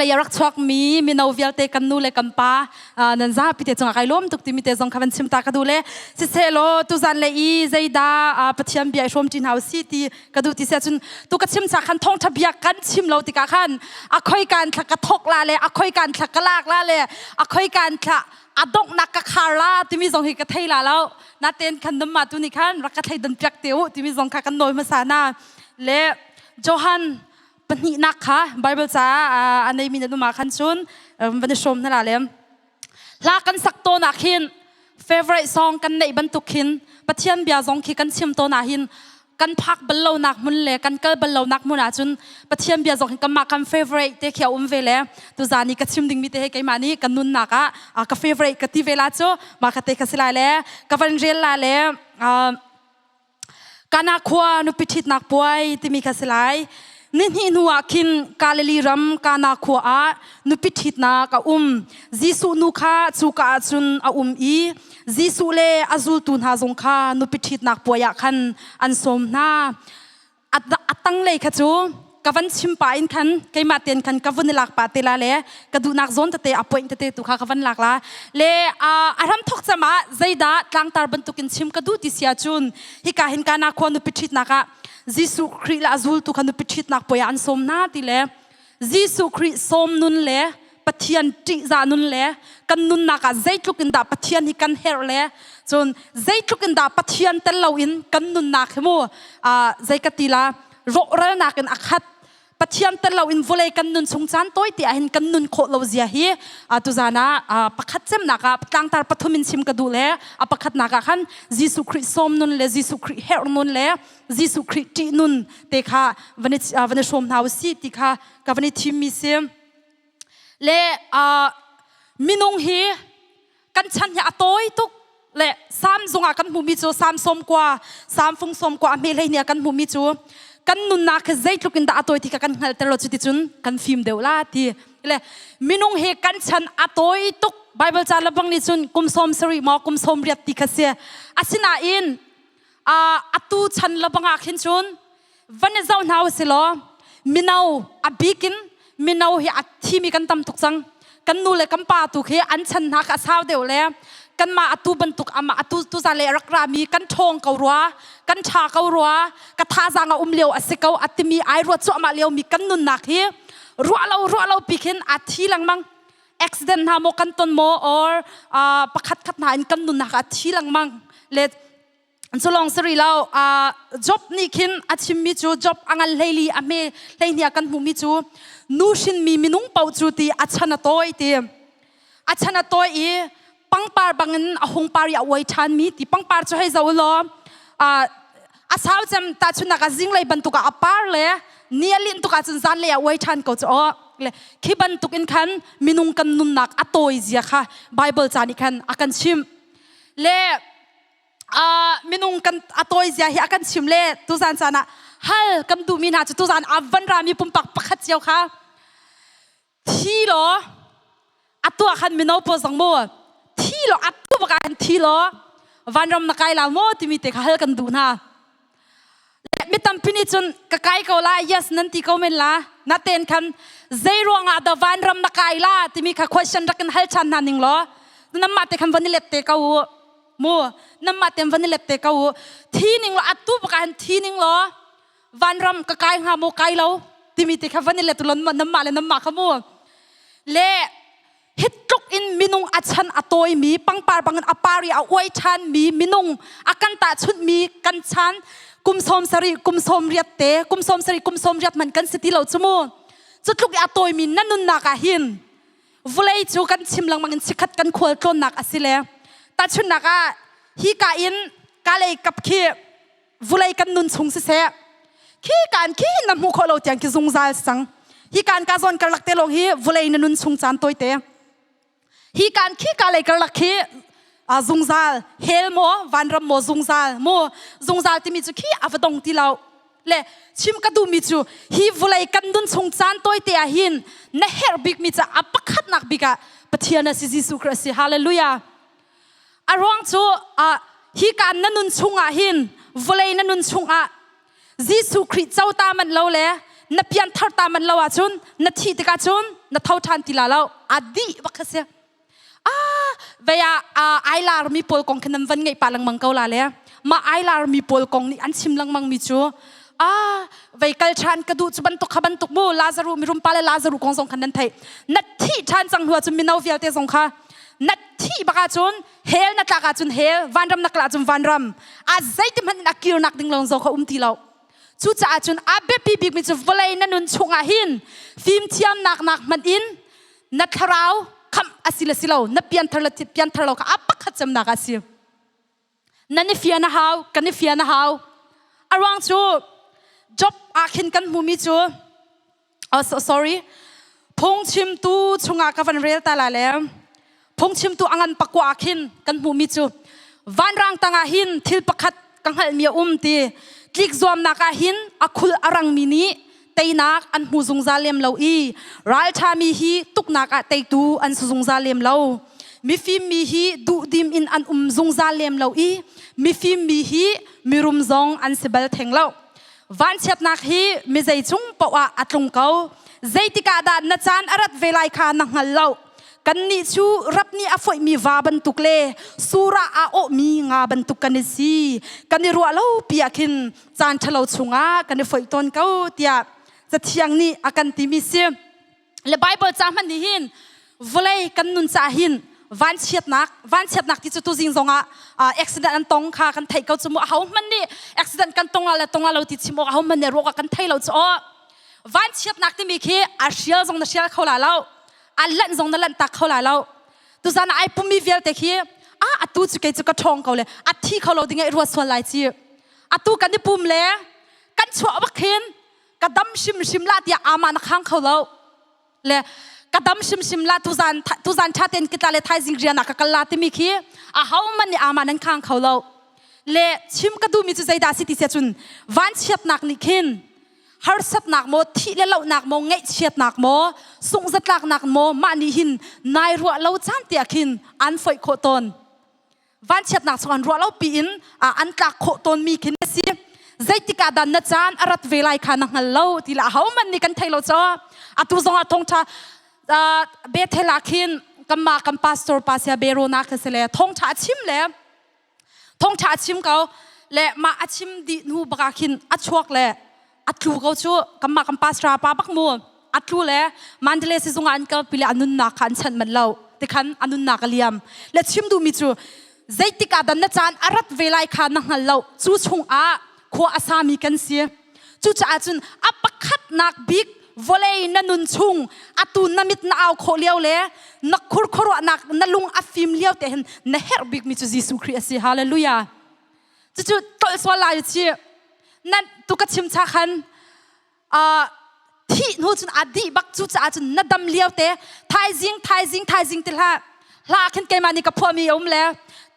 lei a rak chuak mi mino vialte kan nu le kan pa nan zapi te cungah kai lawm tuk timi te zong kha van chim ta ka duh le siseh tuzan le i zeidah Pathian bia i hrawm ṭi hna usih ti ka duh ti sia cun tu ka chim cha khan thawngṭha bia kan chim lo tikah khan a khoi kan thla ka thok la le a khoi kan thla ka lak la le a khoi kan thla a donghnak ka khar la timi zong hi ka thei la lo naten khan namma tu nih khan rak ka thlei dan piak te u timi zong kha kan nawi hmasa na le Johan pahnihnak kha Bible ca a neimi na numa khan cun van i hrawm hna la le hla kan sak tawn ah khin favorite song kan neih bantuk khin Pathian bia zong khi kan chim tawn ah hin kan phak bal lo nak hmun le kan kal bal lo nak hmun ah cun Pathian bia zong hi kanmah kan favorite te khi a um ve le tuzan i ka chim dingmi te he keimah nih kan nunnak ah ka favorite ka ti ve la cu mah ka te ka si lai le ka van rel la le Kana khua nupi ṭhitnak puai timi kha si lai. Nihnih hnu ah khin Galilee ram Kana khua ah nupi ṭhitnak a um. Jesuh nu kha cuka ah cun a um i Jesuh le a zultu hna zong kha nupi ṭhitnak puai ah khan an sawm hna. A tanglei kha cu ka van chim pah in khan keimah ten khan ka vun i lak pah te la le ka duhnak zawn tete a point tete tu kha ka van lak la le a ram thok cam ah zeidah tlangtar bantukin chim ka duh ti sia cun hika hin kana khua nupi ṭhitnak ah Jesuh Khrih le a zultu kha nupi ṭhitnak puai ah an sawm hna ti le Jesuh Khrih sawm nun le Pathian ṭihzah nun le kan nunnak ah zeitluk in dah Pathian hi kan herh le cun zeitluk in dah Pathian tel loin kan nunnak hi mu zei ka ti la rawhralnak in a khat. Pathian tel loin vawlei kan nun chung caan tawi te ah hin kan nun khawh lo zia hi tuzan ah pakhat cemnak ah tlangtar pathum in chim ka duh le a pakhatnak ah khan Jesuh Khrih sawm nun le Jesuh Khrih herh nun le Jesuh Khrih ṭih nun te kha van i hrawm hna usih ti kha ka van i thimmi si. Le minung hi kan chan hi a tawi tuk le Salm zungah kan hmuhmi cu Salm 90, Salm fung 90 a hme hlei nih kan hmuhmi cu kan nunnak hi zeitluk in dah a tawi ti kha kan hngalhter lo cuticun kan fim deuh la ti. Le minung hi kan chan a tawi tuk. Bible ca lebang nih cun kum 70 maw kum 80 ti kha si. Asinain atu chan lebang ah khin cun van i zoh hna usih law mino a bikin mino hi a thimi kan tam tuk cang. Kan nu le kan pa tu khi an chan hna kha a sau deuh le kanmah atu bantuk amah atu tuzan le rak rami kan ṭhawng ko rua, kan ṭha ko rua, ka thazaang a um lio a si ko a timi ai ruat cuahmah liomi kan nunnak hi ruah lo ruah lo pi khin a thi lengmang. Accident hna maw kan ton maw or pakhat khat hna in kan nunnak a thi lengmang le. Culong sari lo Job nih khin a chimmi cu Job a ngal hleili a hme hleihnih ah kan hmuhmi cu nu hrinmi minung paoh cu ti a chan a tawi ti a chan a tawi i pangpar bangin a hung par i a uai ṭhanmi ti pangpar cu hei zo law a sau cem tahchunhnak ah zinglei bantuk ah a par le ni a linh tuk ahcun zanlei ah uai ṭhan ko cu aw le khi bantuk in khan minung kan nunnak a tawi zia kha Bible ca nih khan a kan chimh le minung kan a tawi zia hi a kan chim le tuzan caan ah hal kan duhmi hna cu tuzan a van rami pumpak pakhat cio kha thi law a tuah khan mino pawl zong mu thi law a tu bak ah thi law vanram na kai la maw timi te kha hal kan duh hna. Mi tampi nih cun ka kai ko la, yes nan ti ko men la. Na ten khan zei ruangah dah vanram na kai la timi kha question rak in hal chan hna ning law namah te khan van i let te ko u mu. Namah te van i let te ko u. Thi ning law atu bak ah thi ning law vanram ka kai hnga maw kai lo timi te kha van i let ulon namah le namah kha mu. Le hi tluk in minung a chan a tawimi pangpar bangin a par i a uai ṭhanmi minung a kan tahchunhmi kan chan kum 70 kum 80 te kum 70 kum 80 man kan si ti lo cu mu. Cu tluk i a tawimi na nunnak ah hin vawlei cu kan chim lengmang in chikkhat kan khual tlawnnak a si le tahchunhnak ah hi ka in ka lei kap khi vulei kan nun chung siseh khi kan khi na hmuh khawh lo tiang khi zungzal sang hi kan ka zawn karlak te lawng hi vulei na nun chung caan toite hi kan khi ka lei karlak khi zungzal hell maw vanram maw zungzal mu zungzal timi cu khi a va dong ti lo le chim ka duhmi cu hi vulei kan nun chung caan toite ah hin na herh bikmi ca a pakhatnak bik ah Pathian a si, Jesuh Christ si. Hallelujah. A ruang cu hi kaan na nun chungah hin vawlei na nun chungah Jesuh Khrih cota manh lo le Na pian thar ta man lo ahcun na thih tikah cun na tho ṭhan ti la lo. A dih bak kha si. Ah, vei ah ai lar mi pawl kong khi nan van ngeih pah lengmang ko la le. Mah ai lar mi pawl kong nih an chim lengmang mi cu ah vei kal ṭhan ka duh cu bantuk kha bantuk mu Lazaru mirum pa le Lazaru kong zong khan nan theih. Na thih ṭhan cang hnu ahcun mino vialte zong kha na thih bak ahcun hell na tlak ahcun hell vanram na kal ahcun vanram a zeiti hmanh in a kirnak ding lawng zong kha um ti lo. Cucaah cun a biapi bikmi cu vawlei na nun chungah hin fimthiamnak nak hmanh in na thlarau khamh a si le si lo na pianthar le pianthar lo kha a pakhat cemnak a si. Nan i fian a hau, kan i fian a hau. A ruang cu Job ah khin kan hmumi cu oh, so, sorry phungchimtu chungah ka van rel ta la le phungchimtu a ngan pakua ah khin kan hmuhmi cu vanrang tangah hin thil pakhat ka hngalhmi a um ti tlik zuamnak ah hin a khul a rangmi nih teinak an hmu zungzal lem lo i ralṭhami hi tuknak ah teitu an si zungzal lem lo mifim mi hi duhdim in an um zungzal lem lo i mifim mi hi mirum zong an si bal theng lo Vanchiatnak hi mi zei cung paoh ah a tlung ko. Zeitik ah dah na caan a rat ve lai kha na hngal lo. Kannih cu rap nih a foihmi va bantuk le sur ah aa awhmi nga bantuk kan i si. Kan i ruah lo pi ah khin caan ṭhalo chungah kan i foih tawn ko tiah Cathiang nih a kan timi si. Le Bible ca hmanh nih hin vawlei kan nun caah hin vanchiatnak vanchiatnak ti cu tuzing zongah accident an tong kha kan theih ko cu mu aho hmanh nih accident kan tong le tong lo ti chim awk aho hmanh nih ruak kan thei lo cu aw vanchiatnak timi khi a hrial zong na hrial kho la lo a lanh zong na lanh tak kho la lo tuzan ai pumi vialte khi a atu cu kei cu ka ṭhawng ko le a thi kho lo ding ai ruat sual lai ci atu kan i pum le kan chuah bak hin ka dam hrimhrim la tiah ama na khang kho lo le ka dam hrimhrim la tuzan tuzan tha ten kitla le thaizing rian ah ka kal la timi khi a ho man nih ama nan khang kho lo le chim ka duhmi cu zeidah si ti sia cun vanchiatnak nih khin harsatnak maw thih le lohnak maw ngaihchiatnak maw sungzatlaknak maw mah nih hin nai ruah lo caan tiah khin an foih khawh tawn Vanchiatnak chung an ruah lo piin an tlak khawh tawnmi khi na si. Zeitik ah dah na caan a rat ve lai kha na hngal lo ti la ahohmanh nih kan thei lo caw. Atu zong ah thawngṭha Bethel ah khin kanmah kan pastor pa sia Berona kha si le thawngṭha a chim le thawngṭha a chim ko le mah a chim dih hnu bak ah khin a chuak le a tlu ko cu kanmah kan pastor pa bak mu a tlu le Mandalay sizung ah an kalpi le a nunnak kha an chanh manh lo tikhan a nunnak a liam le chim duhmi cu zeitik ah dan na caan a rat ve lai kha na hngal lo cu chung ah khua a sami kan si cucaah cun a pakhatnak bik vawlei na nun chung atu na mit na au khawh lio le na khurkhuaruahnak na lung a fim lio te hin na herh bikmi cu Jesuh Khrih a si hallelujah cucu tolh sual lai chi nan tu ka chim cha khan thih hnu cun a dih bak cu caah cun na dam lio te thaizing thaizing thaizing ti hlah hla khin keimah nih ka phuahmi a um le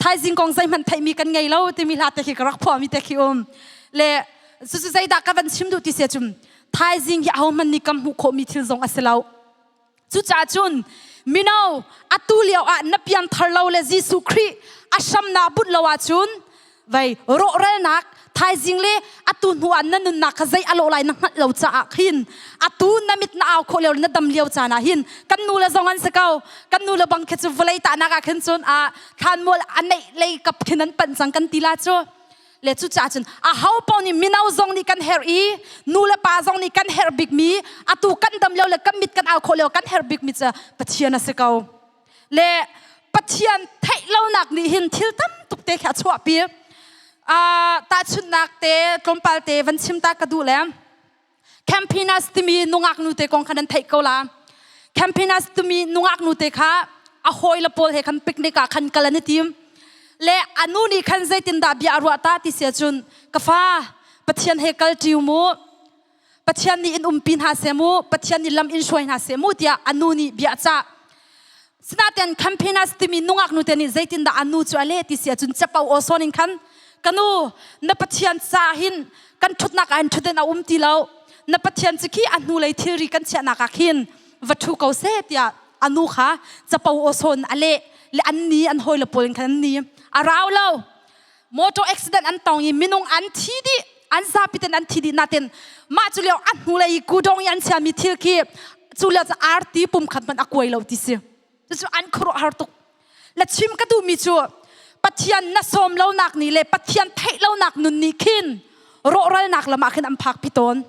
thaizing kong zeihmanh theihmi kan ngei lo timi hla te khi ka rak phuahmi te khi um le cucu zeidah ka van chim duh ti sia cun thaizing hi ahohmanh nih kan hmuh khawhmi thil zong a si lo Cucaah cun mino atu lio ah na piangthar lo le Jesuh Khrih a hramnak bunh lo ahcun vei rawhralnak thaizing le atu hnu ah na nunnak kha zei a lawh lai na hngalh lo caah khin atu na mit na au khawh lio na dam lio caan ah hin kan nu le zong an si ko kan nu le bang khi cu vawlei tahnak ah khin cun a thlanmual a neih lei kap khin an panh cang kan ti la cu le cucaah cun aho paoh nih mino zong nih kan herh i nu le pa zong nih kan herh bikmi atu kan dam lio le kan mit kan au khawh lio kan herh bikmi cu Pathian a si ko le Pathian theih lonak nih hin thil tam tuk te khi a chuahpi tahchunhnak te tlawmpal te van chim ta ka duh le Campinas timi nungak nu te kong kha nan theih ko la. Campinas timi nungak nu te kha a hawi le pawl he khan picnic ah khan kal an i tim. Le a nu nih khan zeitindah bia a ruah ta ti sia cun ka fa Pathian he kal ṭi mu. Pathian nih in umpi hna seh mu. Pathian nih lam in hruai hna seh mu tiah a nu nih bia a cah. Sinain Campinas timi nungak nu te nih zeitindah a nu cu a leh ti si ahcun capo aw sawn in khan ka nu na Pathian ca hin kan ṭhutnak ah hin ṭhutden a um ti lo na Pathian cu khi a hnulei thilri kan chiahnak ah khin va ṭhu ko seh tiah a nu kha capo aw sawn a leh le an ni an hawile pawl in khan an ni a rau lo motor accident an tong i minung an thi dih. An zapi ten an thi dih natin mah cu lio a hnulei i kudong i an chiami thil khi cu lio cu arti pum khat hmanh a kuai lo ti si. Cucu an khuaruahhar tuk. La chim ka duhmi cu Pathian na sawm lonak ni le Pathian theih lonak nun nih khin rawhralnak lam ah khin an phakpi tawn.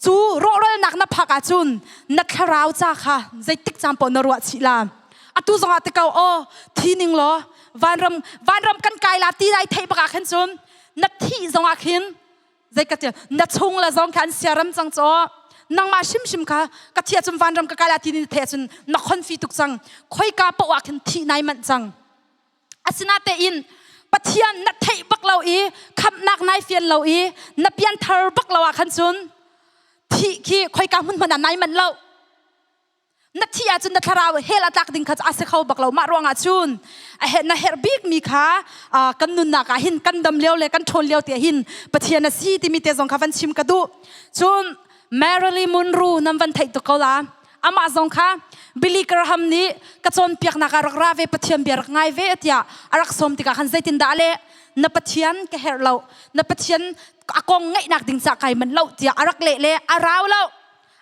Cu rawhralnak na phak ahcun na thlarau ca kha zeitik caan paoh na ruah chih la. Atu zongah te ko aw thi ning law vanram vanram kan kai la ti lai theih bak ah khin cun na thih zongah khin zei ka ti na chung le zong kha an siaram cang caw nangmah hrimhrim kha ka thi ahcun vanram ka kai la ti ni the ahcun na khonfi tuk cang khoika paoh ah khin thih nai manh cang. Asinatein Pathian na theih bak lo i khamhnak nai fian lo i na pianthar bak lo ah khan cun thih khi khoika hmun hmanh ah nai manh lo. Na thih ahcun na thlarau hell a tlak ding kha a si kho bak lo. Mah ruangah cun a herh na herh bikmi kha kan nunnak ah hin kan dam lio le kan ṭhawn lio te hin Pathian a si timi te zong kha van chim ka duh. Cun Marilyn Monroe nan van theih tuk ko la. Amah zong kha Billy Graham nih ka cawnpiaknak ah rak ra ve, Pathian bia rak ngai ve tiah a rak sawm tikah khan zeitindah a leh? Na Pathian ka herh lo, na Pathian a kong ngaihnak ding ca kai manh lo tiah a rak leh le a rau lo.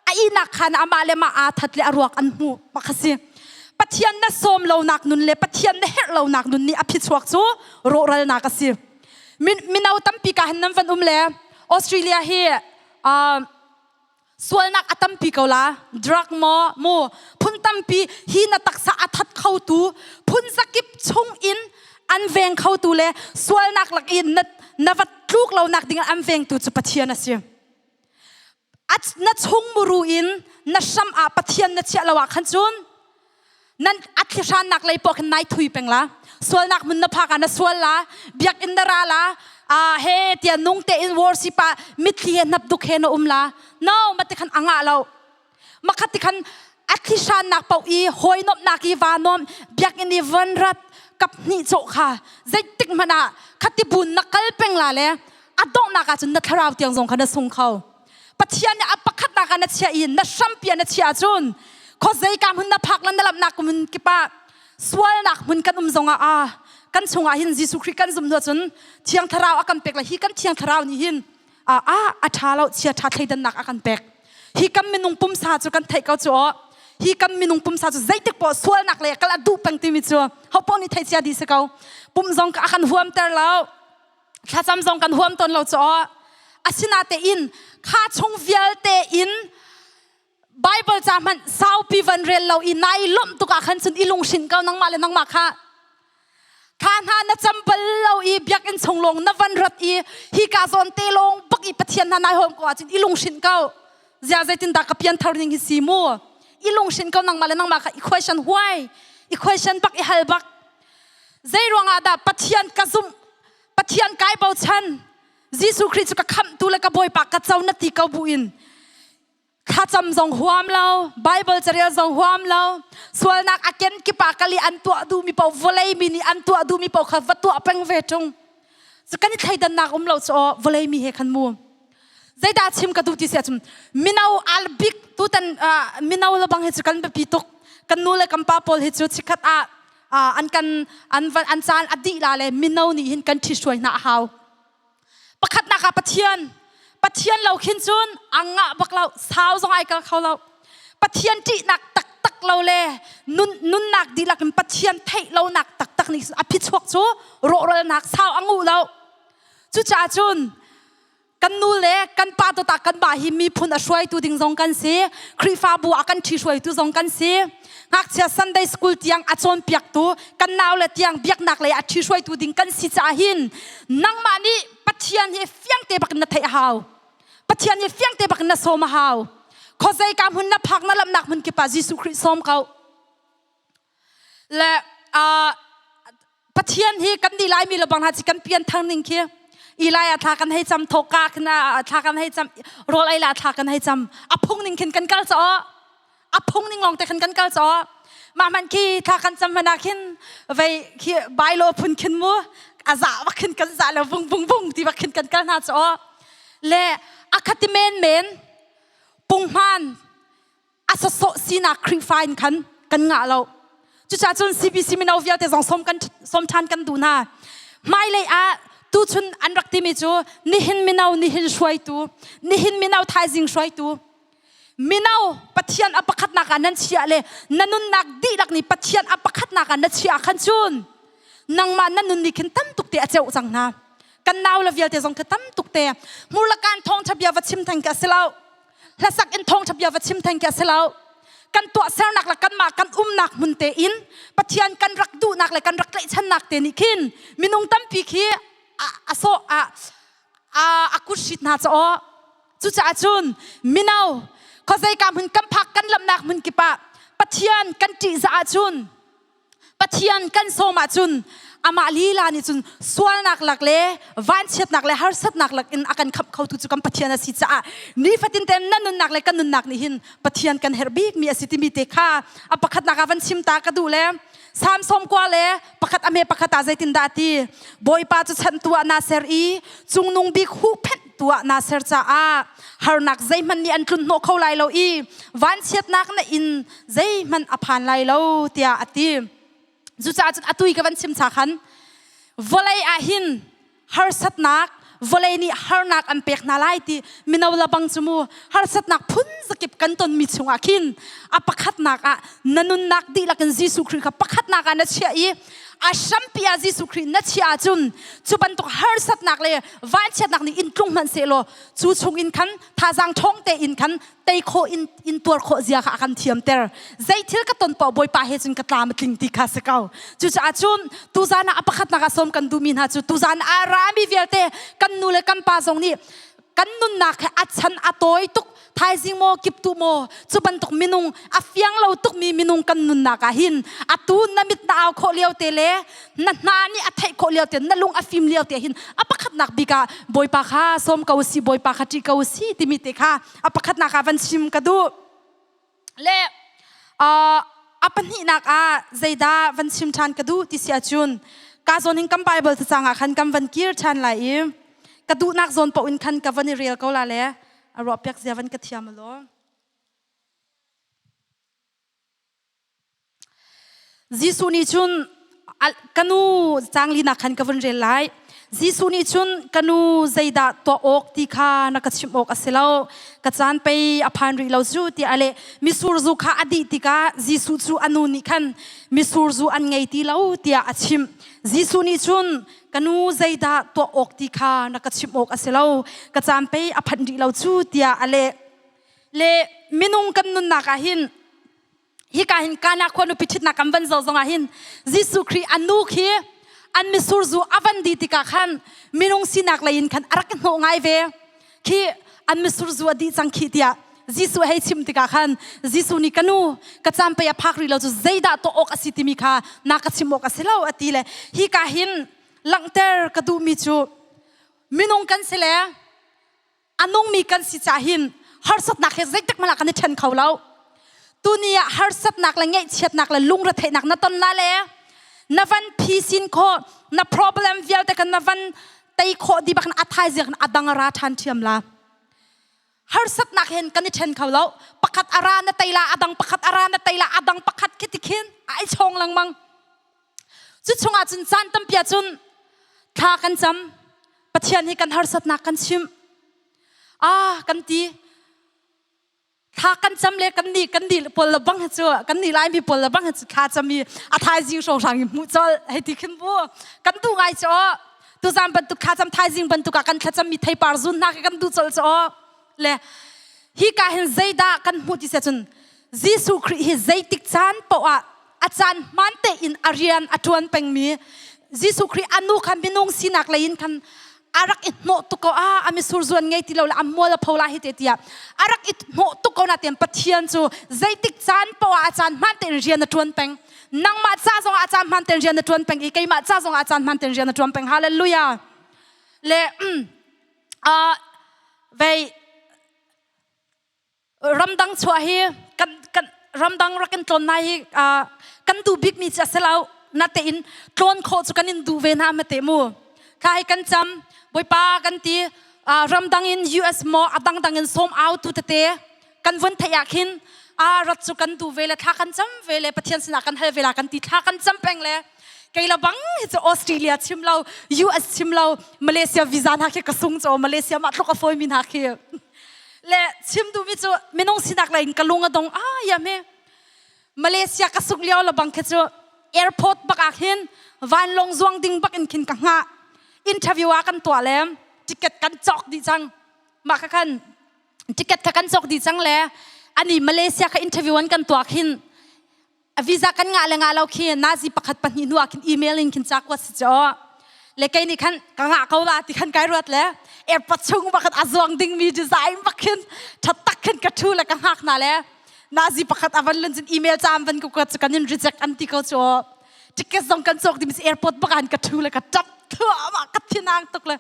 A ihnak khan amah le mah aa that le a ruak an hmuh bak a si. Pathian na sawm lonak nun le Pathian na herh lonak nun nih a phichuak cu rawhralnak a si. Mino tampi ka han nan van um le Australia hi sualnak a tampi ko la. Drug maw mu phun tampi hi na taksa a that khotu phun zakip chung in an veng khotu le sualnak lak in na na va tluk lo nak ding an vengtu cu Pathian a si. Na chung muru in na hram ah Pathian na chiah lo ah khan cun nan a thlihrannak lei poah khin nai thui peng la. Sualnak hmun na phak ah na sual la, biakinn na ra la, a he tia nung te in worship ah mitthli he hnap duk he na um la. No, mate khan anga lo. Makhat ti khan a thlihrannak paoh i hawi nomhnak i va nom biakinn i van rat kap hnih cawh kha zeitik hmanh ah khati bun na kal peng la le a donghnak ah cun na thlarau tiang zong kha na sung kho. Pathian nih a pakhatnak ah na chiah i na hrampi ah na chiah ahcun khuazei ka hmun na phak le na lamhnak hmun kip ah sualnak hmun kan um zongah a kan chungah hin Jesuh Khrih kan zumh hnu ahcun Thiang Thlarau a kan pek le hi kan Thiang Thlarau nih hin a a ṭha lo chia ṭha thleidannak a kan pek. Hi kan minung pumsa cu kan theih ko cu aw. Hi kan minung pumsa cu zeitik poah sualnak le kal a duh peng timi cu ho poah nih theih cia dih si ko. Pum zong a kan huamter lo. Thlacam zong kan huam tawn lo cu. Asinatein kha chung vialte in Bible ca hmanh saupi van rel lo i nai lawmh tuk ah khan cun i lunghrinh ko nangmah le nangmah kha. Kha hna na cam bal lo i biakinn chung lawng na van rat i hi ka zawn te lawng bak i Pathian hna nai hawm ko ahcun i lunghrinh ko. Zia zeitindah ka pianthar ning hi si mu? I lunghrinh ko nangmah le nangmah kha i question huai. I question bak i hal bak. Zei ruangah dah Pathian ka zumh, Pathian kai bochan, Jesuh Khrih cu ka khamhtu le ka Bawipa ka co na ti ko buin thlacam zong huam lo, Bible carel zong huam lo, sualnak a ken kip ah kali an tuah duhmi paoh vawlei mi nih an tuah duhmi paoh kha va tuah peng ve ṭung. Cu kan i thleidannak um lo cu aw vawlei mi he khan mu. Zeidah chim ka duh ti si ahcun mino albik tutan mino le bang hi cu kan biapi tuk. Kan nu le kan pa pawl hi cu chikkhat ah an kan an an caan a dih la le mino nih hin kan ṭhihruai hna a hau. Pakhatnak ah Pathian. Pathian lo khin cun a ngah bak lo, sau zong ai kal kho lo. Pathian ṭihnak taktak lo le nun nunnak dihlak in Pathian theih lonak taktak nih a phichuak cu rawhralnak sau a nguh lo. Cucaah cun kan nu le kan pa dawt ah kan mah hi miphun a hruaitu ding zong kan si. Khrihfabu ah kan ṭhi hruaitu zong kan si. Ngakchia Sunday school tiang a cawnpiaktu kan nau le tiang biaknak lei a ṭhi hruaitu ding kan si caah hin nangmah nih Pathian hi fiang te bak in na theih a hau. Pathian hi fiang te bak in na sawm a hau. Khuazei ka hmun na phak na lamnak hmun kip ah Jesuh Khrih sawm ko. Le Pathian hi kan nih Laimi le bang hna ci kan pian thang ning khi Eli thla kan hei cam thoka khin thla kan hei cam rawl ei la thla kan hei cam a phung ning khin kan kal caw a phung ning lawng te khin kan kal caw mah man khi thla kan cam hmana khin vei khi bailo phun khin mu a za bak khin kan za le vung vung vung ti bak khin kan kal hna caw le akhati men men punghman a sawsawh sinak Khrihfa in khan kan ngah lo. Cucaah cun CBC mino vialte zong sawm kan sawm ṭhan kan duh hna. Hmailei ah Tuchun an rak timi cu nihin mino nihin hruaitu, nihin mino thaizing hruaitu. Mino Pathian a pakhatnak ah nan chiah le na nunnak dihlak nih Pathian a pakhatnak ah na chiah khan cun nangmah na nun nih khin tam tuk te a ceuh cang hna. Kan nau le vialte zong kha tam tuk te hmurlakan thawngṭha bia va chim theng ka si lo. Hlasak in thawngṭha bia va chim theng ka si lo. Kan tuahsernak le kanmah kan umnak hmun te in Pathian kan rak duhnak le kan rak tlaihchannak te nih khin minung tampi khi a sawh a a kut hrit hna caw. Cucaah cun mino khuazeika hmun kan phak kan lamnak hmun kip ah Pathian kan ṭihzah ahcun Pathian kan sawm ahcun amah lila nih cun sualnak lak le vanchiatnak le harsatnak lak in a kan khamh khotu cu kan Pathian a si caah nifatin te na nunnak le kan nunnak nih hin Pathian kan herh bikmi a si timi te kha a pakhatnak ah van chim ta ka duh le Salm 91 le pakhat a hme pakhat ah zeitindah a ti? Bawipa cu chanhtu ah naa ser i cungnung bik huhphenhtu ah naa ser caah harnak zeihmanh nih an tlun hnawh kho lai lo i vanchiatnak na in zeihmanh a phan lai lo tiah a ti. Cucaah cun atu i ka van chim cha khan vawlei ah hin harsatnak vawlei nih harnak an pek hna lai ti mino labang cu mu harsatnak phun zakip kan tonmi chungah khin a pakhatnak ah na nunnak dihlak in Jesuh Khrih kha pakhatnak ah na chiah i a hrampi ah Jesuh Khrih na chiah ahcun cu bantuk harsatnak le vanchiatnak nih in tlung hmanh sehlaw cu chung in khan thazaang ṭhawng tein khan tei khawh in in tuar khawh zia kha a kan thiamter. Zei thil ka ton paoh Bawipa he cun ka tlam a tling ti kha si ko. Cucaah cun tuzan ah a pakhatnak ah sawm kan duhmi hna cu tuzan ah rami vialte kan nu le kan pa zong nih kan nunnak he a chan a tawi tuk thaizing maw kiptu maw cu bantuk minung a fiang lo tukmi minung kan nunnak ah hin atu na mit na au khawh lio te le na hna nih a theih khawh lio te na lung a fim lio te hin a pakhatnak bik ah Bawipa kha sawm ko si Bawipa kha ṭih ko si timi te kha a pakhatnak ah van chim ka duh. Le a pahnihnak ah zeidah van chim ṭhan ka duh ti si ahcun ka zawn hin kan Bible cacang ah khan kan van kir ṭhan lai i ka duhnak zawn paoh in khan ka van i rel ko la le a ruah piak zia van ka thiam law. Jesuh nih cun ka nu caanglinak khan ka vun rel lai. Jesuh nih cun ka nu zeidah tuah awk ti kha na ka chimh awk a si lo. Ka caan pei a phan rih lo cu tiah a leh. Mitsur zu kha a dih tikah Jesuh cu a nu nih khan mitsur zu an ngei ti lo tiah a chimh. Jesuh nih cun ka nu zeidah tuah awk ti kha na ka chimh awk a si lo. Ka caan pei a phanh rih lo cu tiah a leh. Le minung kan nunnak ah hin hika hin Kana khua nupi ṭhitnak kan van zoh zongah hin Jesuh Khrih a nu khi an misur zu a van dih tikah khan minung sinak lei in khan a rak i hnawh ngai ve khi an misur zu a dih cang khi tiah Jesuh hei chim tikah khan Jesuh nih ka nu ka caan pei a phak rih lo cu zeidah tuah awk a si timi kha na ka chim awk a si lo a ti le hika hin langhter ka duhmi cu minung kan si le a nungmi kan si caah hin harsatnak he zeitik hmanh ah kan i ṭhen kho lo. Tuni ah harsatnak le ngaihchiatnak le lungretheihnak na ton la le na van phisin khawh na problem vialte kan na van tei khawh di bak a thaizing a dang a ra ṭhan ṭhiam la. Harsatnak hen kan i ṭhen kho lo. Pakhat a ra na tei la, a dang pakhat a ra na tei la, a dang pakhat khi ti khin ai chawng lengmang. Cu chungah cun caan tampi ah cun thla kan cam. Pathian hi kan harsatnak kan chimh. Ah, kan ti. Thla kan cam le kan nih kan nih pawl le bang hi cu kan nih Laimi pawl le bang hi cu thla cam i a thaizing hrawnghrang i hmuh colh hei ti khin bu kan duh ngai cu aw. Tuzaan bantuk thla cam thaizing bantuk ah kan thlacam mi theipar zun hna khi kan duh colh cu aw. Le hi ka hin zeidah kan hmuh ti sia cun Jesuh Khrih hi zeitik caan paoh ah a caan hmaan tein a rian a ṭuan pengmi Jesuh Khrih a nu kha minung sinak lei in khan a rak i hnawh tuk ko ah a misur zuan ngei ti lo le a mual a pho la hi te tiah a rak i hnawh tuk ko na tian Pathian cu zeitik caan paoh ah a caan hmaan tein rian a ṭuan peng nangmah ca zong ah a caan hmaan tein rian a ṭuan peng i keimah ca zong ah a caan hmaan tein rian a ṭuan peng hallelujah le vei Ramdang chuah hi kan, kan ramdang rak in tlawn nai hi kan duh bikmi cu a si lo. Natein tlawn khawh cu kan in duh ve hna mate mu. Kha hi kan cam Bawipa kan ti ramdang in US maw a dangdang in sawm au tu tete kan vun theih ah khin a rat cu kan duh ve le thla kan cam ve le Pathian sinah kan hal ve la kan ti thla kan cam peng le. Kei la bang hi cu Australia chim lo, US chim lo, Malaysia visa hna khi ka sung cho Malaysia mah tluk a fawi mi hna khi. Le chim duh mi cu minung sinak lei in ka lung a dong ah ya me. Malaysia ka suk lio la bang khi cu airport bak ah khin vanlawng zuang ding bak in khin ka hngah. Interview ah kan tuah le ticket kan cawk dih cang. Mah kha khan ticket kha kan cawk dih cang le ani Malaysia kha interview an kan tuah khin visa kan ngah le ngah lo khi nazi pakhat pahnih hnu ah khin email in khin ca kuat si chaw le kei nih khan ka ngah ko la ti khan kai ruat le airport chung bakhat a zuang ding mi design bak khin that tak khin ka thu le ka hngak na le nazi pakhat avan lun cun email ca an van ku kuat cu kan in reject an ti ko chu ticket zong kan cawk ding airport bak an ka thu le ka tap thua ka thinang tuk le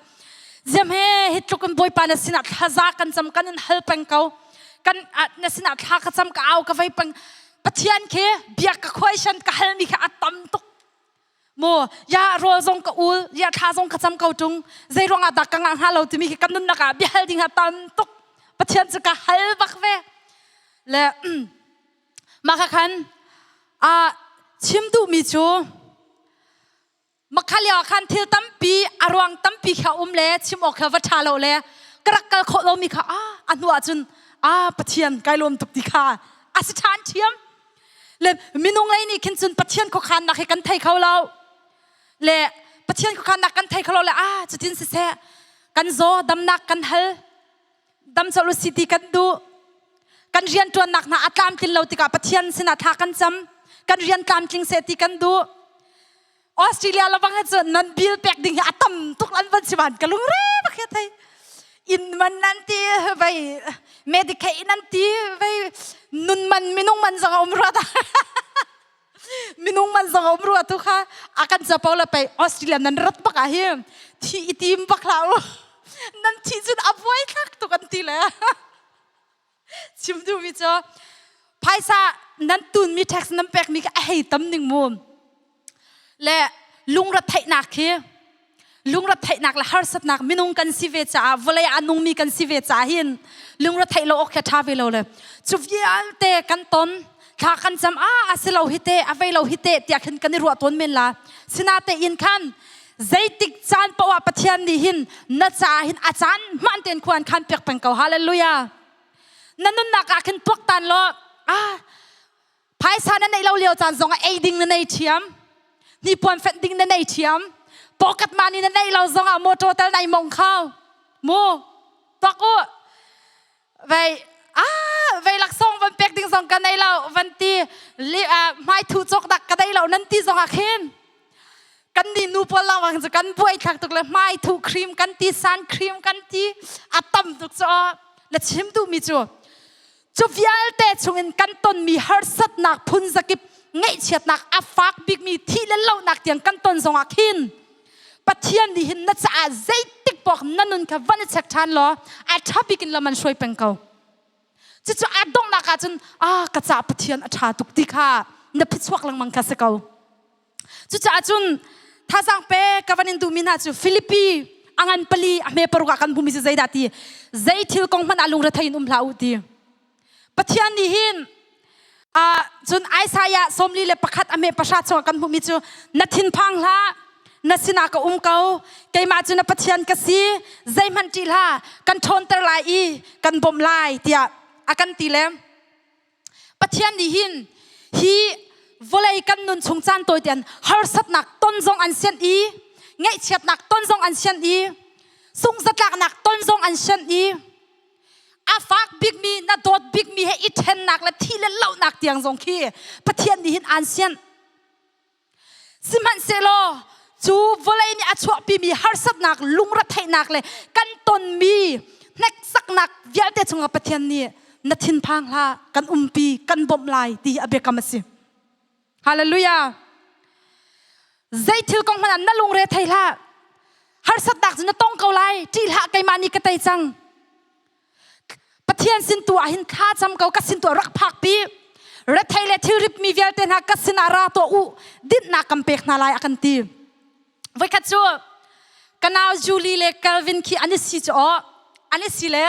ziam he hi tluk in bawipa na sinah thlaza kan cam kan in hal peng ko kan na sinah thla ka cam ka au ka vei peng Pathian khi bia ka question ka halmi kha a tam tuk mu ya rawl zong ka ul ya thla zong ka cam ko tung zei ruangah dah ka ngah hnga lo timi khi kan nunnak ah bia hal ding a tam tuk Pathian cu ka hal bak ve le mah kha khan a chim duhmi cu Makha lio ah khan thil tampi a ruang tampi kha um le chim awk kha va ṭha lo le ka rak kal khawh lomi kha ah a hnu ah cun ah Pathian kai lawm tuk ti kha a si ṭhan ṭhiam. Le minung lei nih khin cun Pathian khuakhannak hi kan thei kho lo. Le Pathian khuakhannak kan thei kho lo le ah cutin siseh kan zaw damnak kan hal dam colh u si ti kan duh. Kan rianṭuannak hna a tlamtlin lo tikah Pathian sinah thla kan cam. Kan rian tlamtling seh ti kan duh. Australia lawang hi cu nan bill pek ding hi a tam tuk an van sivan ka lungre bak hi thei inn man nan ti vei Medicaid nan ti vei nun man minung man zong a um rua ta minung man zong a um rua tu kha a kan capo la pei Australia nan rat bak ah hi thi i tim bak hlah u nan thi cun a buai thlak tuk an ti le Chim duhmi cu phaisa nan tunmi tax nan pekmi kha a hei tam ning mu. Le lungretheihnak khi lungretheihnak le harsatnak minung kan si ve caah vawlei ah nungmi kan si ve caah hin lungretheih lo awk khi a ṭha ve lo le cu vialte kan ton thla kan cam a a si lo hi te a vei lo hi te tiah khin kan i ruah tawn men la sinatein khan zeitik caan paoh ah Pathian nih hin na caah hin a caan hmaan tein khua an khan piak peng ko hallelujah na nunnak ah khin tuaktan law ah phaisa na neih lo lio caan zong ah ei ding na nei thiam hnipuan fenh ding na nei thiam pocket money na neih lo zong ah motor tel nai mong kho mu tuak u vei ah vei laksawng van pek ding zong ka nei lo van ti li hmai thu cawk dak ka dei lo nan ti zong ah khin kan ni nu pawl lawang cu kan buai thlak tuk le hmai thu cream kan ti sun cream kan ti a tam tuk cu na chim duhmi cu cu vialte chungin kan tonmi harsatnak phun zakip ngaihchiatnak a fak bikmi thih le lohnak tiang kan ton zongah khin Pathian nih hin na caah zeitik paoh na nun kha van i check ṭhan law a ṭha bik in lam an hruai peng ko. Cucu a donghnak ah cun ah ka caah Pathian a ṭha tuk ti kha na phichuak lengmang kha si ko. Cucaah cun thazaang pe ka van in duhmi hna cu Filipi a ngan pali a hme paruk ah kan hmumi cu zeidah ti zei thil kong hmanh ah lungrethei in um hlah u ti. Pathian nih hin cun Isaiah 41 a hme pahra chungah kan hmuhmi cu na thinphang hlah na sinah ka um ko keimah cu na Pathian ka si zeihmanh ṭih hlah kan ṭhawnter lai i kan bawmh lai tiah a kan ti le Pathian nih hin hi vawlei kan nun chung caan tawi tein harsatnak ton zong an sianh i ngaihchiatnak ton zong an sianh i sungzatlaknak ton zong an sianh i a fak bikmi na dawt bikmi he i ṭhennak le thi le lohnak tiang zong khi Pathian nih hin aan sianh. Sihmanhsehlaw cu vawlei nih a chuahpimi harsatnak, lungretheihnak le kan tonmi hneksaknak vialte chungah Pathian nih na thinphang hlah, kan umpi, kan bawmh lai ti a biakam a si. Hallelujah. Zei thil kong hmanh ah na lungre thei hlah. Harsatnak cu na tong ko lai. Ṭih hlah keimah nih ka tei cang. Pathian sin tu ah hin thla cam ko ka sin tu ah rak phak pi. Rethei le thil ripmi vialte hna ka sinah ra tuah u. Dinhnak kan pek hna lai a kan ti. Voikhat cu ka nau Julie le Calvin khi an i si cu aw an i si le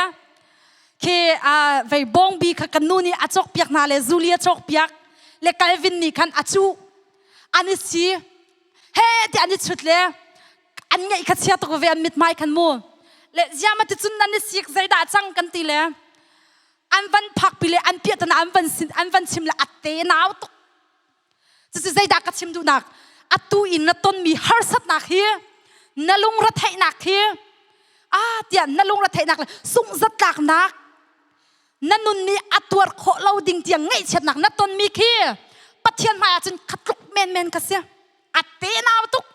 khi vei bawngbi kha kan nu nih a cawk piak hna le Julie a cawk piak le Calvin nih khan a cuh an i si. He ti an i chut le an ngaih kha chia tuk ve an mithmai khan mu. Le ziama ti cun nan i sik zeidah cang kan ti le an van phakpi le an piahtana an van sin an van chim le a te nau tuk. Cucu zeidah ka chim duhnak? Atu in na tonmi harsatnak hi na lungretheihnak hi ah tiah na lungretheihnak le sunghzatlaknak na nun nih a tuar khawh lo ding tiang ngaihchiatnak na tonmi khi Pathian hmai ahcun kha tluk menmen ka si. A tenau tuk.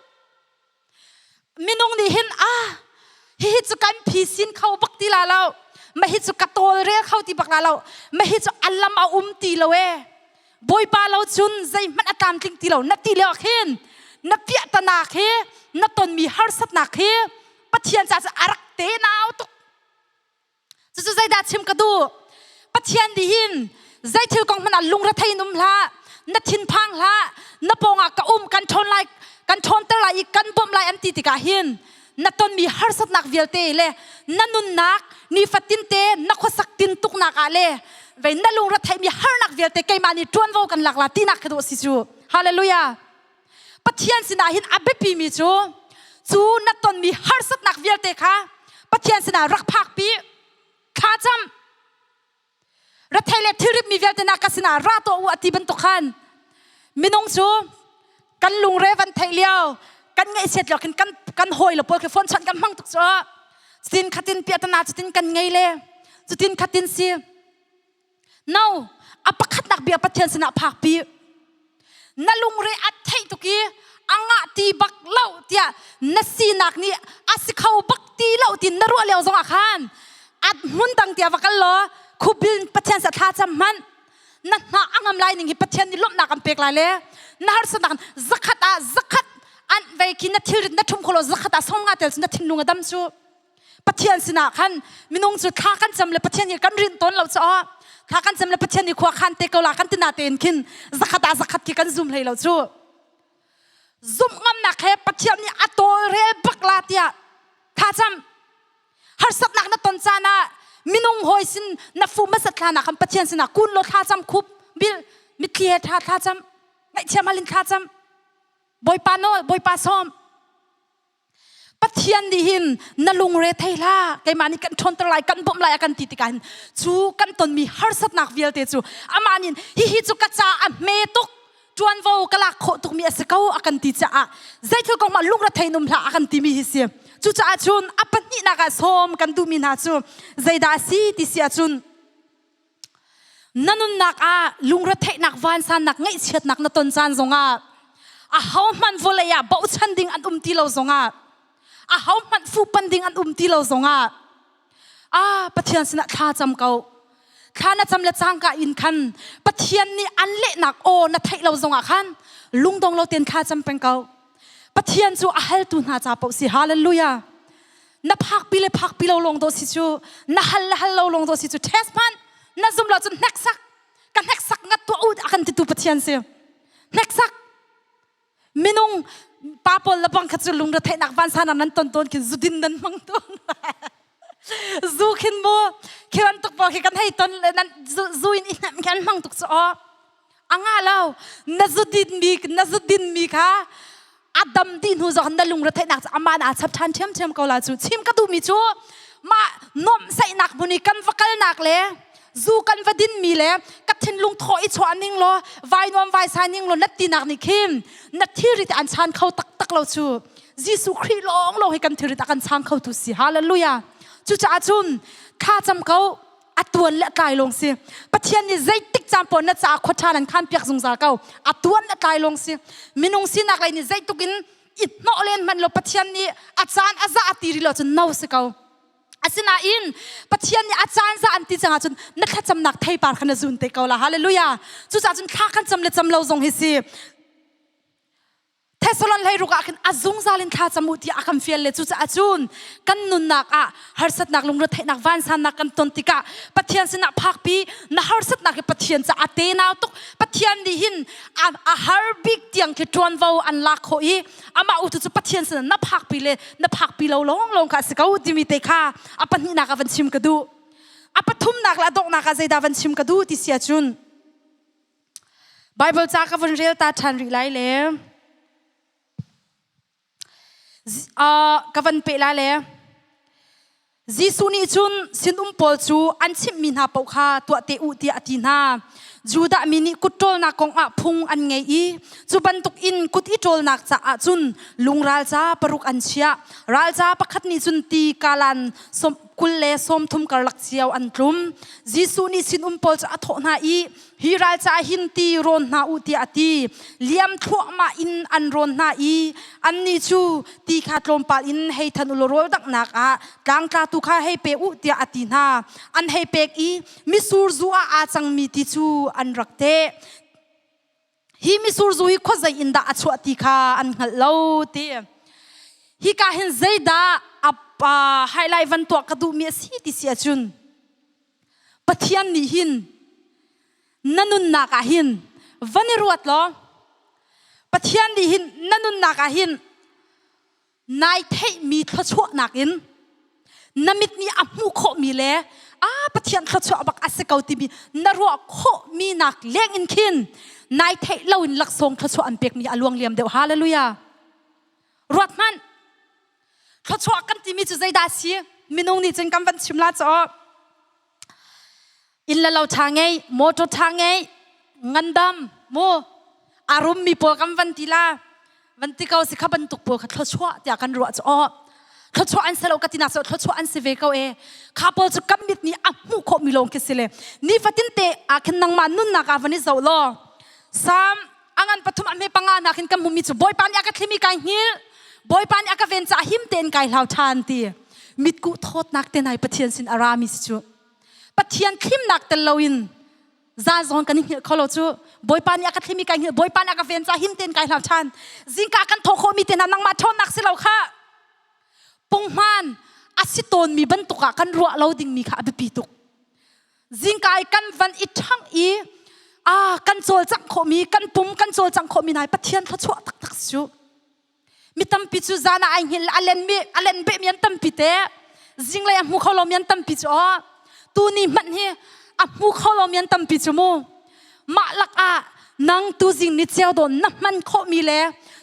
Minung nih hin ah hihi cu kan phisin kho bak ti la lo. Mah hi cu ka tawlrel kho ti bak la lo. Mah hi cu a lam a um ti lo e. Bawipa lo cun zeihmanh a tlamtling ti lo. Na ti lio ah khin na piahtanak hi na tonmi harsatnak hi Pathian caah cun a rak tenau tuk. Cucu zeidah chim ka duh? Pathian nih hin zeithil kong hmanh ah lungrethei in um hlah, na thinphang hlah, na pawngah ka um, kan ṭhawn lai, kan ṭhawnter lai i kan bawmh lai an ti tikah hin na tonmi harsatnak vialte le na nunnak nifatin te na khuasak tintuknak ah le vei na lungretheihmi harnak vialte keimah nih ṭuanvo kan lak la tinak khi dawh si cu. Hallelujah. Pathian sinah hin a biapimi cu cu na tonmi harsatnak vialte kha Pathian sinah rak phakpi thlacam rethei le thilritmi vialte na ka sinah ra tuah u a ti bantuk khan minung cu kan lungre van theih lio kan ngaihchiat lio khin kan kan hawi le pawl khi phone chawnh kan hmang tuk cu cutin khatin piahtana cutin kan ngei le cutin khatin si No, a pakhatnak bia Pathian sinah phakpi. Na lungre a theih tuk i a ngah ti bak lo tiah na sinak nih a si kho bak ti lo ti na ruah lio zongah khan at hmun dang tiah va kal law khubil Pathian sa thla cam hmanh na hna a ngam lai ning hi Pathian nih lawmhnak an pek lai le na harsatnak zakhat ah zakhat an vei khi na thilrit na ṭhum kholo zakhat ah song nga tel cu na thinlung a dam cu Pathian sinah khan minung cu thla kan cam le Pathian hi kan rinh tawn lo cu aw thla kan cam le Pathian nih khua khan te ko la kan tina tein khin zakhat ah zakhat khi kan zum hlei lo cu zumh ngamnak he Pathian nih a tawlrel bak la tiah thla cam harsatnak na ton caan ah minung hawi sin na fu hmasat thla nak khan Pathian sinah kun law thla cam khup bil mitthli he thla thla cam ngaihthiam halin thla cam Bawipa nawl Bawipa sawm Pathian nih hin na lungre thei hlah keimah nih kan ṭhawnter lai kan bawmh lai a kan ti tikah hin cu kan tonmi harsatnak vialte cu amah nih hihi cu ka ca a hme tuk ṭuanvo ka lak khawh tukmi a si ko a kan ti caah zeithil kong mah lungrethei in um hlah a kan timi hi si cucaah cun a pahnihnak ah sawm kan duhmi hna cu zeidah a si ti si ahcun Na nunnak ah lungretheihnak, vansannak, ngaihchiatnak na ton caan zongah ahohmanh vawlei ah bochan ding an um ti lo zongah ahohmanh fuhpan ding an um ti lo zongah ah Pathian sinah thla cam ko. Thla na cam le cangka in khan Pathian nih an lehnak aw na theih lo zongah khan lungdong lo tein thla cam peng ko. Pathian cu a haltu hna ca paoh si. Hallelujah. Na phakpi le phakpi lo lawng dawh si cu na hal le hal lo lawng dawh si cu test hmanh na zum lo cun hneksak ka hneksak ngat tuah u a kan titu Pathian si hneksak minung pa pawl le bang kha cu lungre theihnak vansan ah nan ton tawn khin zudin nan hmang tawn zu khin mu khi bantuk pawl khi kan hei ton le nan zu in i hnemh khi an hmang tuk cu aw A nga lo. Na zudin mi na zudin mi kha a dam dih hnu zong na lungretheihnak cu amah aa chap ṭhan ṭhiamṭhiam ko la cu. Chim ka duhmi cu mah nuamhsaihnak hmun i kan va kalnak le zu kan va dinmi le ka thinlung thaw i chuah ning law vai nuam vai sai ning law na tinak nih khin na thilrit an chan kho taktak lo cu. Jesuh Khrih lawng lawng hi kan thilrit a kan chang kho tu si. Hallelujah. Cucaah cun thla cam ko a tuan le a tlai lawng si pathian nih zeitik caan pawn na caah khua ṭha nan khan piak zungzal ko a tuan le tlai lawng si minung sinak lei nih zeituk in i hnawh len hmanh lo pathian nih a caan a za a ti rih lo cun no si ko asinain pathian nih a caan za an ti cang ahcun na thlacamnak theipar kha na zun te ko la hallelujah cucaah cun thla kan cam le cam lo zong hi si Thessalon hleiruk ah khin a zungzal in thla cam u tiah a kan fial le cucaah cun kan nunnak ah harsatnak lungretheihnak vansannak kan ton tikah Pathian sinah phakpi na harsatnak hi Pathian caah a tenau tuk Pathian nih hin a har bik tiang khi ṭuanvo an lak khawh i amah utu cu Pathian sinah na phakpi le na phakpi lo lawng lawng kha a si ko timi te kha a pahnihnak ah van chim ka duh a pathumnak le a donghnak ah zeidah van chim ka duh ti si ahcun Baibal ca ka vun rel ta ṭhan rih lai le. Ka van peh la le Jesuh nih cun sinum pawl cu an chimhmi hna paoh kha tuah te u tiah a ti hna. Judah mi nih kut ṭawlnak kongah phung an ngei i cu bantuk in kut i ṭawlnak caah cun lungralca paruk an chiah. Ralca pakhat nih cun ti kalan 20 le 30 karlak cio an tlum. Jesuh nih sinum pawl cu a thawh hna i hi ralca hin ti rawn hna u tiah a ti. Liam thluahmah in an rawn hna i annih cu ti kha tlawmpal in hei than u law rawl danghnak ah tlangtlatu kha hei pe u tiah a ti hna. An hei pek i mitsur zu ah aa cangmi ti cu an rak teh. Hi mitsur zu hi khuazei in dah a chuah ti kha an hngalh lo ti. Hika hin zeidah a highlight van tuah ka duhmi a si ti si ahcun Pathian nih hin na nunnak ah hin van i ruat law Pathian nih hin na nunnak ah hin nai theihmi thluachuahnak in na mit nih a hmuh khawhmi le a Pathian thluachuah bak a si ko timi na ruah khawhmi nak leng in khin nai theih loin laksawng thluachuah an pekmi a luang liam deuh. Hallelujah. Ruat hmanh. Thluachuah kan timi cu zeidah a si? Minung nih cun kan van chim la caw. Inn le lo ṭha ngei, motor ṭha ngei, ngandam, mu, a rummi pawl kan van ti la. Van ti ko si kha bantuk pawl kha thluachuah tiah kan ruah cu aw. Thluachuah an si lo ka tinak cu thluachuah an si ve ko e. Kha pawl cu kan mit nih a hmuh khawhmi lawng khi si le nifatin te ah khin nangmah nunnak ah van i zoh law Psalm a ngan pathum a hme panga nak in kan hmumi cu Bawipa nih a ka thlimi kai hngilh Bawipa nih a ka ven caah him tein kai hlau ṭhan ti mitkuh thawtnak te nai Pathian sin a rami si cu Pathian thlimnak tel loin zan zong kan i hngilh kho lo cu Bawipa nih a ka thlimi kai hngilh Bawipa nih a ka ven caah him tein kai hlau ṭhan zingka kan thawh khawhmi te hna nangmah ṭhawnnak si lo kha punghman a si tawnmi bantuk ah kan ruah lo dingmi kha a biapi tuk Zingka i kan van i ṭhangh i a kan cawlcangh khawhmi kan pum kan cawlcangh khawhmi hna hi Pathian thluachuah taktak si cu. Mi tampi cu zan ah ai hngilh a len mi a len beh mi an tampi te. Zinglei a hmu kho lomi an tampi cu aw. Tuni hmanh hi a hmu kho lomi an tampi cu mu. Mah lak ah nang tuzing ni ceu dawn na hman khawhmi le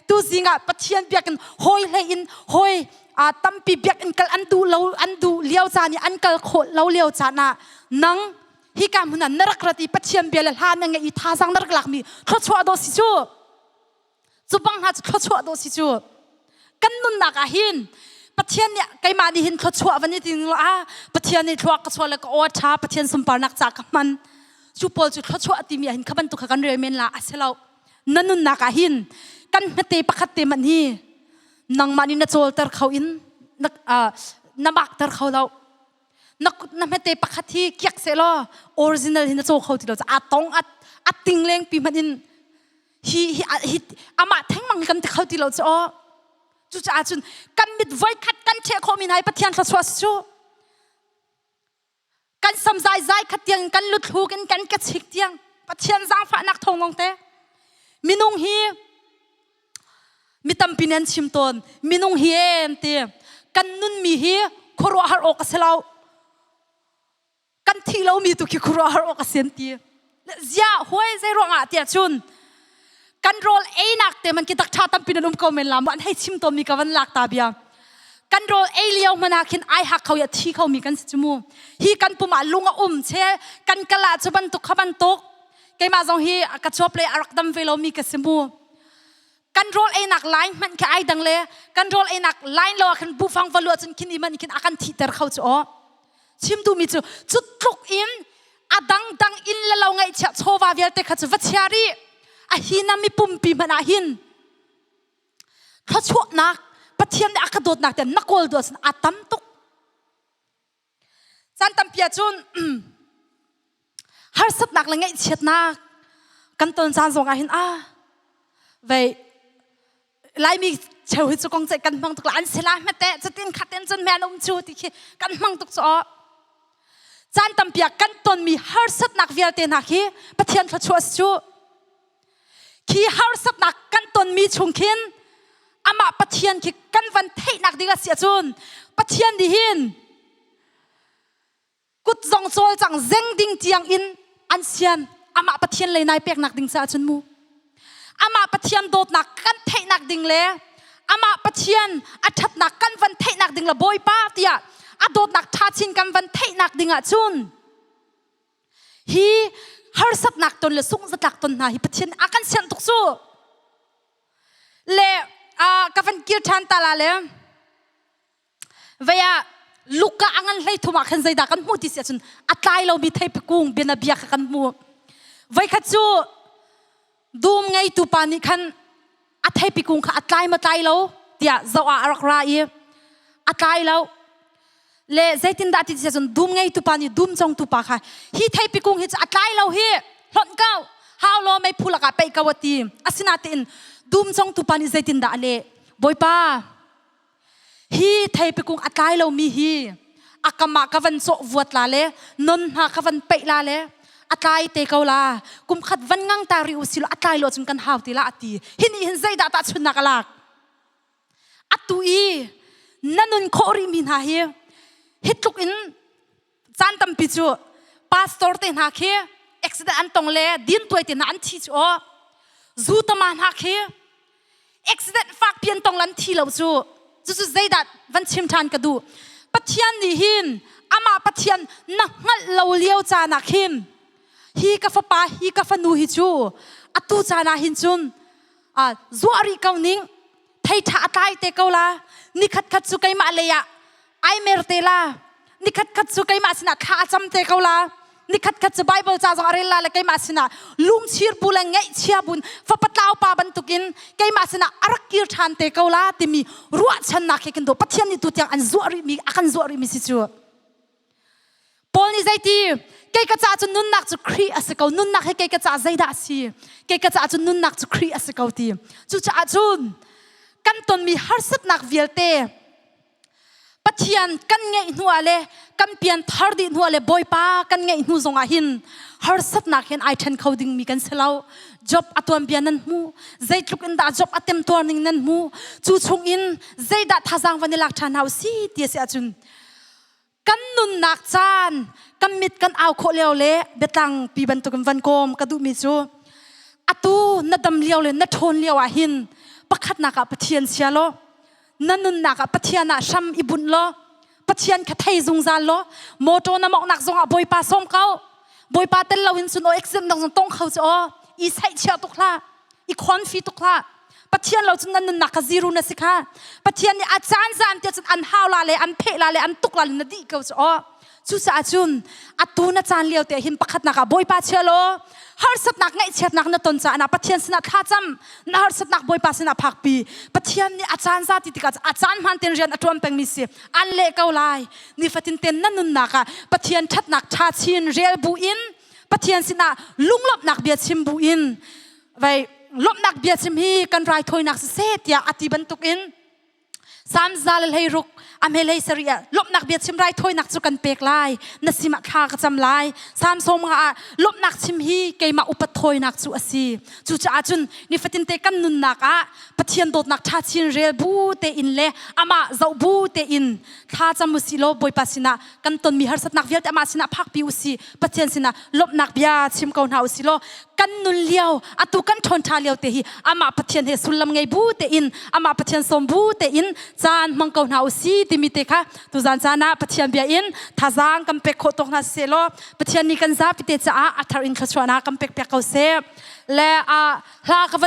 tuzing ah Pathian biakinn hawi hlei in hawi a tampi biakinn kal an duh lo an duh lio caan i an kal khawh lo lio caan ah nang hika hmun ah na rak rat i Pathian bia le hla na ngeih i thazaang na rak lakmi thluachuah dawh si cu cu bang hna cu thluachuah dawh si cu kan nunnak ah hin Pathian nih keimah nih hin thluachuah van i ting lo ah Pathian nih thluak ka chuah le ka aw ṭha Pathian sunparnak ca ka hman cu pawl cu thluachuah timi ah hin kha bantuk kha kan rel men la a si lo na nunnak ah hin kan hmete pakhat te man hi nangmah nih na cawlter kho in na, uh, na makter kho lo na na hmete pakhat hi kiak se law original hi na caw kho ti lo a tong a a ting leng pi hmanh in hi hi hi amah thengmang kan ti kho ti lo chu aw cucaah cun kan mit voi khat kan ṭheh khawh mi hna hi Pathian thluachuah si cu kan samzai zai khat tiang kan luthluk in kan ka chik tiang Pathian zaangfahnak thawng lawng te minung hi mi tampi nih an chim tawn minung hi em ti kan nunmi hi khuaruahhar awk a si lo kan thih lomi tu khi khuaruahhar awk a si an ti ziah huai zei ruangah tiah cun kan rawl einak te man ki tak tha tampi nan um ko men la mu an hei chim tawnmi ka van lak ta bia kan rawl ei lio hmana khin ai hak kho ya thi kho mi kan si chu mu hi kan pum ah lung a um che kan kala chu bantuk kha bantuk keimah zong hi ka chuap le a rak dam ve lo mi ka si mu kan rawl einak line hmanh khi ai dang le kan rawl einak line lo ah khan bufang va luah cun khin i man khin a kan thihter kho chu aw chim duhmi cu cu tluk in a dangdang inn le lo ngaihchiah chawva vialte kha cu va chia rih a hi na mi pumpi hmanh ah hin thluachuahnak Pathian nih a ka dawtnak te na kawl duh ahcun a tam tuk caan tampi ahcun harsatnak le ngaihchiatnak kan ton caan zong ah hin ah vei Laimi cheu hi cu kong ceih kan hmang tuk la an sila hmete cutin khatin cun men um cu ti khi kan hmang tuk cu aw caan tampi ah kan tonmi harsatnak vialte hna khi Pathian thluachuah si cu khi harsatnak kan tonmi chung khin amah Pathian khi kan van theihnak ding a si ahcun Pathian nih hin kut zong cawlcang zeng ding tiang in an sian amah Pathian lei nai peknak ding caah cun mu amah Pathian dawtnak kan theihnak ding le amah. Amah Pathian a ṭhatnak kan van theihnak ding le Bawipa tiah a dawtnak ṭha chin kan van theihnak ding ah cun hi harsatnak ton le sungzatlak ton hna hi Pathian a kan sianh tuk cu. Le ka van kir ṭhan ta la le vei ah Luka a ngan 13 ah khan zeidah kan hmuh ti si ahcun a tlai lomi theipi kung bianabia kha kan hmuh. Voikhat cu dum ngeitu pa nih khan a theipi kung kha a tlai maw tlai lo tiah zoh ah a rak ra i a tlai lo. Le zeitindah ti si ahcun dum ngeitu pa nih dum congtu pa kha hi theipi kung hi cu a tlai lo hi hlonh ko hau law meiphu lakah peih ko a ti. Asinain dum congtu pa nih zeitindah a leh? Bawipa, Hi theipi kung a tlai lomi hi a kam ah ka van cawh vuat la le non hna ka van peih la le a tlai te ko la. Kum khat van ngang ta rih u si law a tlai lo cun kan hau ti la a ti. Hi nih hin zeidah tahchunnak a lak? Atu i na nun khawh rihmi hna hi hi tluk in caan tampi cu pastor te hna khi accident an tong le din tuai te hna an thi cu aw zu tama hna khi accident fak pian tong lan thi lo cu. Cucu zeidah van chim ṭhan ka duh? Pathian nih hin amah Pathian na hngalh lo lio caan ah khin hi ka fapa, hi ka fanu hi cu atu caan ah hin cun zuah rih ko ning, thei ṭha a tlai te ko la, nikhat khat cu keimah lei ah ai mer te la, nikhat khat cu keimah sinah thla a cam te ko la, nikhat khat cu Bible ca zong a rel la le keimah sinah lungchir bu le ngaihchia bun fapatlau pa bantukin keimah sinah a rak kir ṭhan te ko la timi ruahchannak he kan do. Pathian nih tu tiang an zuah rihmi, a kan zuah rihmi si cu. Paul nih zeiti? Kei ka caah cun nunnak cu Khrih a si ko. Nunnak hi kei ka caah zeidah a si? Kei ka caah cun nunnak cu Khrih a si ko ti. Cucaah cun kan tonmi harsatnak vialte Pathian kan ngeih hnu ah le kan pian thar dih hnu ah le Bawipa kan ngeih hnu zongah hin harsatnak hin ai ṭhen kho dingmi kan si lo. Job a tuanbia nan hmu. Zeitluk in dah Job a temtuar ning nan hmu. Cu chung in zeidah thazaang van i lak ṭhan hna u si ti a si ahcun kan nunnak caan kan mit kan au khawh lio le biatlang pi bantukin van kawm ka duhmi cu atu na dam lio le na ṭhawn lio ah hin pakhatnak ah Pathian sia law, na nunnak ah Pathian ah hram i bunh law, Pathian kha thei zungzal law, motor na mawngnak zongah Bawipa sawm ko. Bawipa tel loin cun aw accident dang zong tong kho cu aw i saihchiah tuk hlah, i khonfi tuk hlah. Pathian lo cun nan nunnak kha zero na si kha. Pathian nih a caan zan te cun an hau la le an pheh la le an tuk la le na dih ko cu aw. Cucaah cun atu na caan lio te hin pakhatnak ah Bawipa chia law, harsatnak ngaihchiatnak na ton caah Pathian sinah thlacam, na harsatnak Bawipa sinah phakpi. Pathian nih a caan za ti tikah a caan hmaan tein rian a ṭuan pengmi si an leh ko lai. Nifatin ten na nunnak ah Pathian ṭhatnak ṭha chin rel bu in, Pathian sinah lunglawmhnak bia chim bu in, vai lawmhnak bia chim hi kan raithawinak siseh tiah a ti bantukin Salm 116 a hme 17 ah lawmhnak bia chim raithawinak cu kan pek lai, na simah thla ka cam lai. Salm 50 ah lawmhnak chim hi keimah upat thawinak cu a si. Cucaah cun nifatin te kan nunnak ah Pathian dawtnak ṭha chin rel bu tein le amah zoh bu tein thla cam u sih law, Bawipa sinah kan tonmi harsatnak vialte amah sinah phakpi u sih. Pathian sinah lawmhnak bia chim ko hna u sih law, kan nun lio atu kan ṭhawn ṭha lio te hi amah Pathian he sullam ngei bu tein, amah Pathian sawm bu tein caan hmang ko hna u sih timi te kha tuzan caan ah Pathian bia in thazaang kan pek khawh tawk hna seh law, Pathian nih kan zapi te caah a thar in thluachuahnak kan pek piak ko seh. Le a hla ka van